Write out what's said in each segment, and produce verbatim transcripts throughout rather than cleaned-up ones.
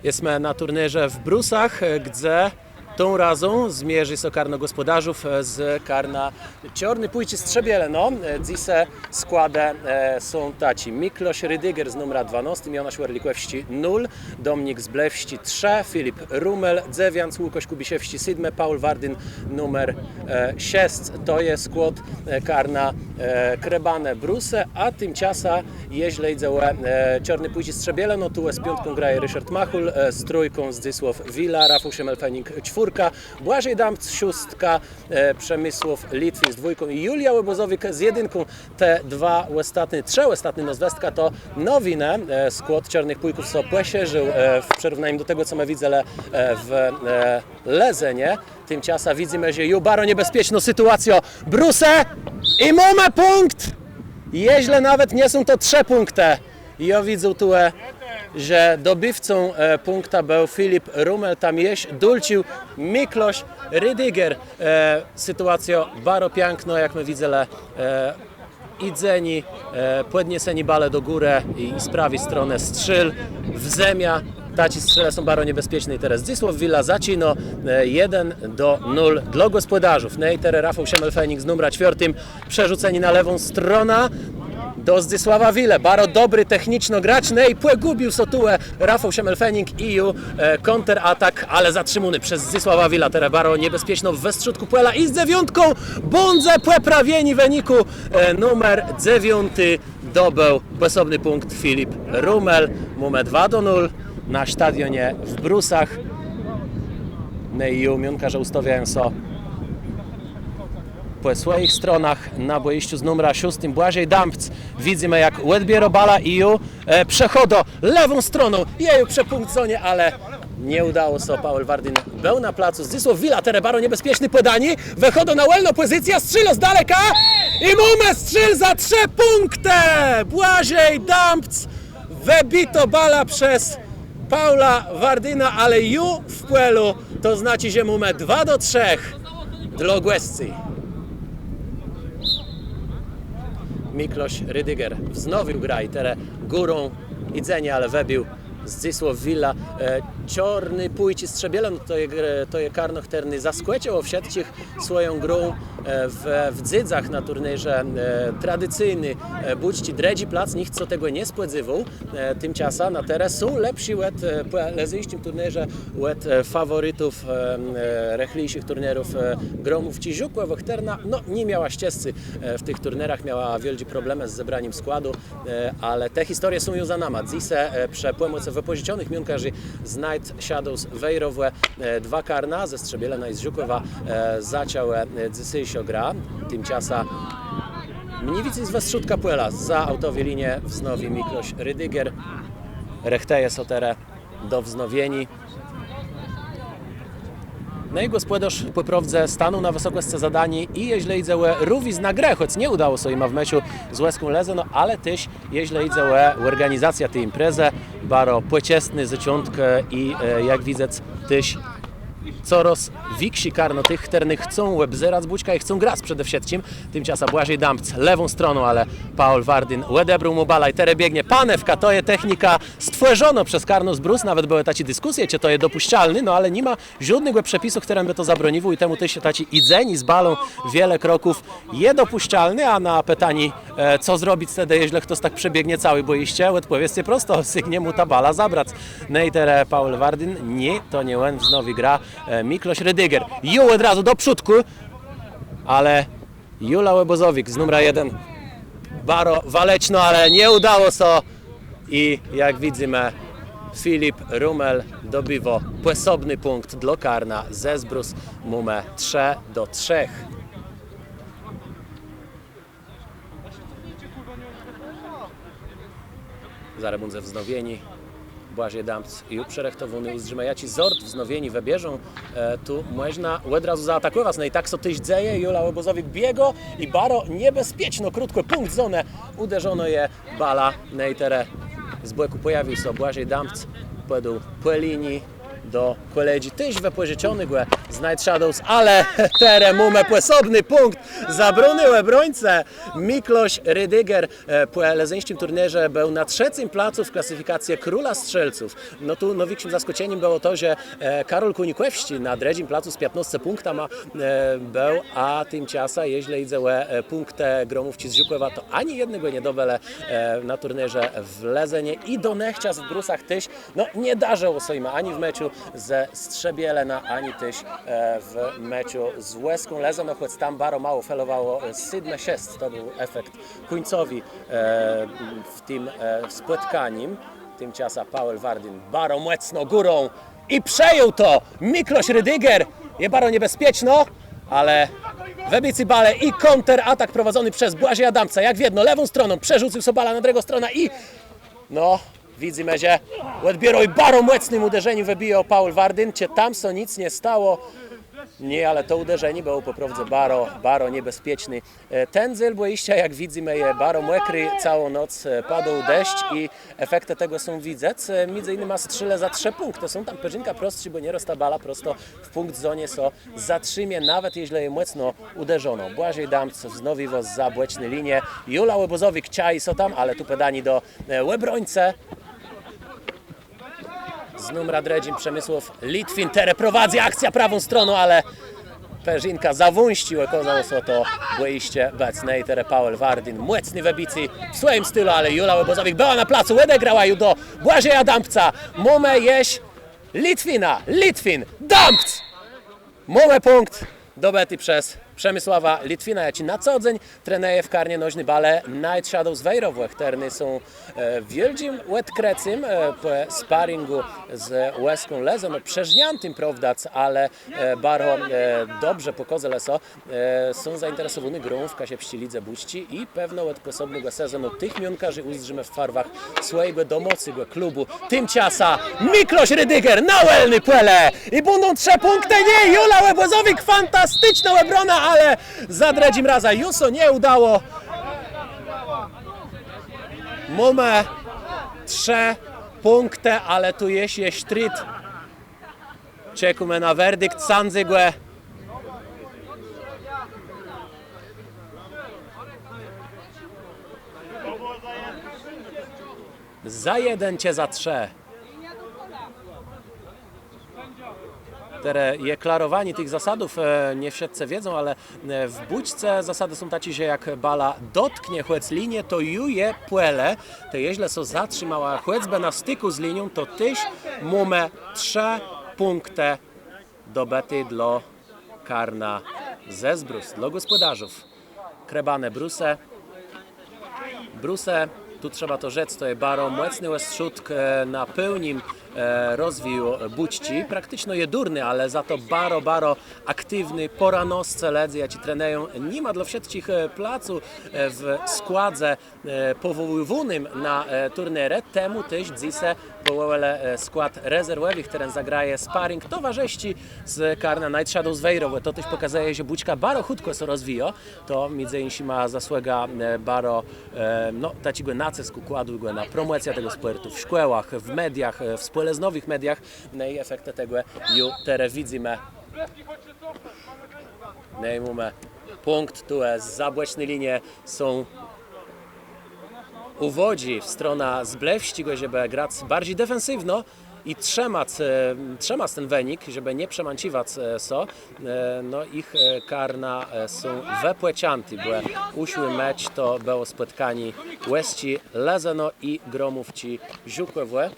Jesmë na turnérze w Brusach, gdze tą razą zmierzi sã karno gòspòdôrzów z karna Czôrné Pùjczi Strzebielëno. Dzysô składë są taczé: Mikloś Rydiger z numrã dwanôstim, Jonasz Werlikòwsczi nul, Dominik Zblewsczi trzë, Filip Rumel dzewiãc, Łukôsz Kùbiszewsczi sétmë, Paul Wardin numer szesc. To je skłôd karna Krëbanë Brusë. A timczasã, jeżlë jidze ò Czôrné Pùjczi Strzebielëno, tu z piątką graje Ryszard Machul, z trójką Zdzysłôw Wila, Rafał Szemelfenig czwórka, Błażej Dampc szóstka, Przemësłôw Litwin z dwójką i Julia Łobòzowik z jedinką. Te dwa òstatné, trzë òstatné nôzwëska to nowinë. Skłôd Czôrnëch Pùjków sã pòszerził w przërównanim do tegò, co më widzelë w Lëzënie. Timczasã widzymë, że ju baro niebezpiecznô sytuacjô. Brusë i mómë pùnkt! Jeżlë nawet nie są to trzë pùnktë. Jô widzã tu, że dobiwcą pùnkta béł Filip Rumel, tam jesz dulcył Mikloś Rydiger. Sytuacjô baro piãknô, jak më widzelë. Jidzenié, pòdniesenié balë do górë i z prawi stronë strzél w zemiã. Taczé strzélë są baro niebezpieczné. I terô Zdzysłôw Wila zaczinô. Jeden do nul dlô gòspòdôrzów. No i terô Rafał Szemelfenig z numrã czwiôrtim. Przerzucenié na lewą stronã do Zdzysława Wilë. Baro dobri techniczno grôcz, no i pògùbił sã tu Rafał Szemelfenig i ju kòntratak, ale zatrzimóny przez Zdzysława Wilã. Terô baro niebezpieczno w westrzódkù pòla i z dzewiątką bãdze pòprawienié wëniku. Numer dzewiąti dobéł pòsobny pùnkt Filip Rumel. Mómë dwa do nul na stadionie w Brusach. No i ju miónkarze ùstôwiają sã pò swòjich stronach na bòjiszczu z numrã szóstim Błażej Dampc. Widzymë, jak òdbiérô balã i ju przechôdô lewą stroną. Je ju przepùnkcowóny, ale nie ùdało sã. Paul Wardin béł na placu. Zdzysłôw Wila, terô baro niebezpieczné pòdanié. Wëchôdô na wòlną pòzycjã, strzélô z daleka. I mómë strzél za trzë pùnktë. Błażej Dampc. Wëbitô bala przez Paula Wardina, ale ju w pòlu. To znaczi, że mómë dwa do trzech dlô gòscy. Mikloś Rydiger wznowił grã i terô górą jidzenié, ale wëbił Zdzysłôw Wila. Czôrné Pùjczi Strzebielëno to je karno, chtërné zaskòczëło wszëtczich swòją grą w Dzydzach na turnérze. Tradicyjny bùczczi drëdżi plac, nicht sã tegò nie spòdzéwôł. Timczasã na terô są lepszi òd, pò lëzyjsczim turnérze, òd fawòritów rëchlészich turnérów Gromówczi Żukòwò, chtërna no ni miała szczescô w tëch turnérach, miała wiôldżé problemë z zebranim składu. Ale te historie są ju za nama. Dzysô przë pòmòcë wëpòżëczonëch miónkarzi z Night Shadows Wejrowò dwa karna ze Strzebielëna i z Żukòwa zaczãłë dzysészą grã. Timczasã mni wicy z westrzódka pòla zza aùtowi linie wznowi Mikloś Rydiger. Rëchtëje sã terô do wznowieniô. No i gòspòdôrz pò prôwdze stanął na wësokòscë zadaniô i jeżlë jidze ò rówiznã grë, chòc nie ùdało sã jima w meczu z Òską Lëzëno, ale téż jeżlë jidze ò òrganizacjã ti imprezë, baro pòczestny zôczątk i jak widzec téż corôz wikszé karno tëch, chtërny chcą òbzerac bùczka i chcą grac przede wszëtczim. Timczasã Błażej Dampc lewą stroną, ale Paul Wardin òdebrôł mù balã i terô biegnie. Panewka to je technika stwòrzonô przez karno z Brus, nawet bëłë taczé diskùsje, czë to je dopùszczalné, no ale ni ma żódnégò przepisu, chtëren bë to zabróniwôł i temù téż taczé jidzenié z balą wiele kroków je dopùszczalné. A na pitanié, co zrobic tedë, jeżlë chtos tak przebiegnie całé bòjiszcze, òdpòwiédz je prostô: sygnie mù tã balã zabrac. No i terô Paul Wardin, nié, to nié òn, wznowi grã Mikloś Rydiger. Ju òd razu do przódkù, ale Jula Łobòzowik z numrã jeden. Baro waleczno, ale nie ùdało sã. I jak widzymë, Filip Rumel dobiwô pòsobny pùnkt dlô karna ze Brus. Mómë trzë do trzech. Zarô bãdze wznowienié. Błażej Dampc ju przërëchtowóny, ùzdrzimë, jaczi zort wznowieniô wëbierze. Tu mòżna òd razu zaatakòwac. No i tak sã téż dzeje. Jula Łobòzowik biegô i baro niebezpieczno krótkò pùnkt zónë ùderzonô je bala. No i terô z bòkù pòjawił sã Błażej Dampc, pòdôł pò linii. Do kòledżi téż wëpòżëczonégò z Night Shadows, ale terô mómë pòsobny pùnkt. Zabrónił òbróńca Miklosz Rydiger. E, pò lëzyńsczim turnérze béł na trzecym placu w klasyfikacje króla strzelców. No tu nôwikszim zaskòczenim bëło to, że, e, Karól Kùnikòwsczi na drëdżim placu z piãtnôsce pùnktama, e, béł, a timczasã, jeżlë jidze ò, e, pùnktë gromówczi z Żukòwa, to ani jednégò nie dobëlë, e, na turnérze w Lëzënie i donëchczas w Brusach téż, no, nie darzëło sã jima ani w meczu ze Strzebielënã, ani téż, e, w meczu z Òską Lëzëno, chòc tam baro mało felowało, e, sétmë szesc, to béł efekt kùńcowi, e, w tim, e, spòtkanim. Timczasã Paweł Wardin baro mòcno górą i przejął to Miklosz Rydiger. Je baro niebezpieczno, ale wëbicé balë i kònteratak prowadzony przez Błażeja Dampca. Jak wiedno, lewą stroną przerzucył so balã na drëgą stronã i, no, widzymë, że òdbiérôł i baro mòcnym ùderzenim wëbijôł Paweł Wardin. Czë tam sã nick nie stało? Nié, ale to ùderzenié bëło pò prôwdze baro, baro niebezpieczné. E, ten dzél bòjiszcza, jak widzymë, je baro mòkri, całą noc, e, padôł deszcz i efektë tegò są widzec. E, midzë jinyma strzélë za trzë pùnktë są tam përzinkã prostszé, bò nieróz ta bala prosto w pùnkt zónie sã zatrzimie, nawet jeżlë je mòcno ùderzonô. Błażej Dampc wznôwiô zza bòczny linie. Jula Òbòzowik czai sã tam, ale tu pòdanié do, e, òbróńcë. Z numrã drëdżim Przemësłôw Litwin terô prowadzy akcjã prawą stroną, ale përzinkã za wąsczé òkôzało sã to bòjiszcze bëc. No i terô Paweł Wardin, mòcné wëbicé w swòjim stilu, ale Jula Òbòzowik bëła na placu, òdegrała ju do Błażeja Dampca. Mómë jesz Litwina, Litwin, Dampc! Mómë pùnkt dobëti przez Przemësława Litwina, jaczi na co dzéń trenëje w karnie nożny balë Night Shadows Wejrowò, chtërny są, e, wiôldżim òdkrëcym, e, pò sparingù z Òską Lëzëno, no, przerzniãtim, prôwda, ale, e, baro, e, dobrze pòkôzelë sã, e, są zainteresowóny grą w Kaszëbsczi Lidze Bùczczi i pewno òd pòsobnégò sezonu tëch miónkarzi ùzdrzimë w farwach swòjégò domôcégò klubù. Timczasã Miklosz Rydiger na wòlné pòle i bãdą trzë pùnktë, nié, Jula Òbòzowik, fantasticznô òbróna, ale za drëdżim razã ju sã nie ùdało. Mómë trzë pùnktë, ale tu jesz je sztrit. Czekómë na werdikt sãdzégò. Za jeden czë za trzë? Terô je klarowanié tëch zasadów, e, nie wszëtcë wiedzą, ale, e, w bùczce zasadë są taczé, że jak bala dotknie chòc linie, to ju je pòle. Tej jeżlë sã zatrzimała chòcbë na stikù z linią, to téż mómë trzë pùnktë dobëté dlô karna ze Brus, dlô gòspòdarzów. Krëbanë Brusë. Brusë, tu trzeba to rzec, to je baro mòcny òstrzódk, e, na pełnym, e, rozwiju bùczczi. Prakticzno je durny, ale za to baro, baro aktiwny, pôranôsce lëdzy, jaczi trenëją. Ni ma dlô wszëtczich, e, placu, e, w składze, e, pòwòłiwónym na, e, turnérë, temù téż dzysô pòwòłelë, e, skłôd rezerwòwi, chtëren zagraje sparing towarzësczi z karna Night Shadows Wejrowò. To téż pòkazëje, że bùczka baro chùtkò sã rozwijô. To midzë jinszima zasłëga, e, baro, e, no, taczégò nacëskù kładłégò na promòcjã tegò spòrtu w szkòłach, w mediach, e, w spòlëznowëch mediach. No i efektë tegò ju terô widzymë. No i mómë pùnkt, tu, e, zza bòczny linie są ùwôdżi w stronã Zblewsczégò, żebë grac barżi defensywno i trzëmac, e, trzëmac ten wënik, żebë nie przemãcziwac, e, sã. E, no, jich, e, karna, e, są wëpòczãté, bò ùszłi mecz to bëło spòtkanié Òsczi Lëzëno i Gromówczi Żukòwò.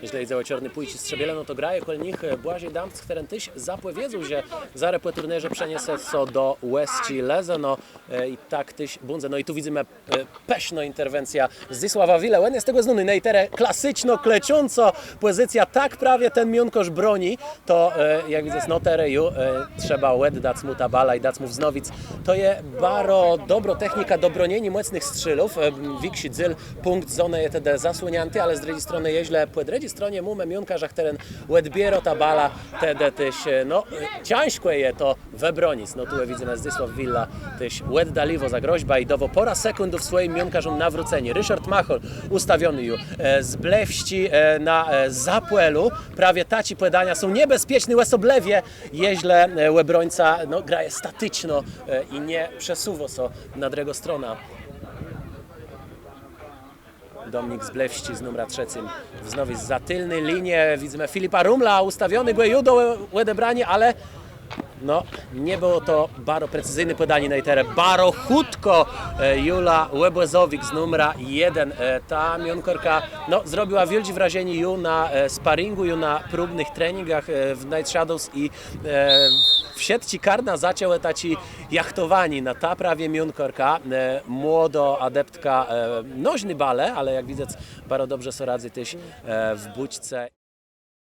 Jeżlë jidze ò Czôrné Pùjczi Strzebielëno, no to graje kòl nich, e, Błażej Dampc, chtëren téż zapòwiedzôł, że zarô pò turnérze przeniese sã do Òsczi Lëzëno, e, i tak téż bãdze. No i tu widzymë, e, pësznô interwencjô Zdzysława Wilë. Òn je z tegò znóny. No i terô klasycznô, klãczącô pòzycjô, tak prawie ten miónkôrz broni. To, e, jak widzec, no terô ju, e, trzeba òddac mù tã balã i dac mù wznowic. To je baro dobrô technika do bronieniô mòcnëch strzélów. E, wikszi dzél pùnkt zónë je tedë zasłoniãti, ale z drëdżi stronë, jeżlë Pò drëdżi stronie mómë miónkarza, chtëren òdbiérô tã balã, tedë téż, e, no, e, cãżkò je to wëbronic. No tu widzymë, Zdzysław Willa téż òddôliwô zagrożbã i dôwô pôrã sekùndów swòjim miónkarzóm na wrócenié. Riszard Machól ùstawiony ju, e, Zblewsczi, e, na, e, zapòlu. Prawie taczé pòdania są niebezpieczné, òsoblëwie jeżlë, e, òbróńca, no, graje staticzno, e, i nie przesuwô sã na drëgą stronã. Dominik Zblewsczi z numrã trzecym. Wznowi zza tilny linie. Widzymë Filipa Rumla, ùstawiony, gò ju do òdebraniô, ale no, nie bëło to baro precyzyjné pòdanié. No i terô baro chùtkò, e, Jula Òbòzowik z numrã jeden. E, ta miónkôrka, no, zrobiła wiôldżé wrażenié ju na, e, sparingù, ju na próbnëch treningach, e, w Night Shadows i, e, wszëtczé karna zaczãłë taczé jachtowanié na tã prawie miónkôrkã, e, młodô adeptka, e, nożny balë, ale jak widzec, baro dobrze so radzy téż, e, w bùczce.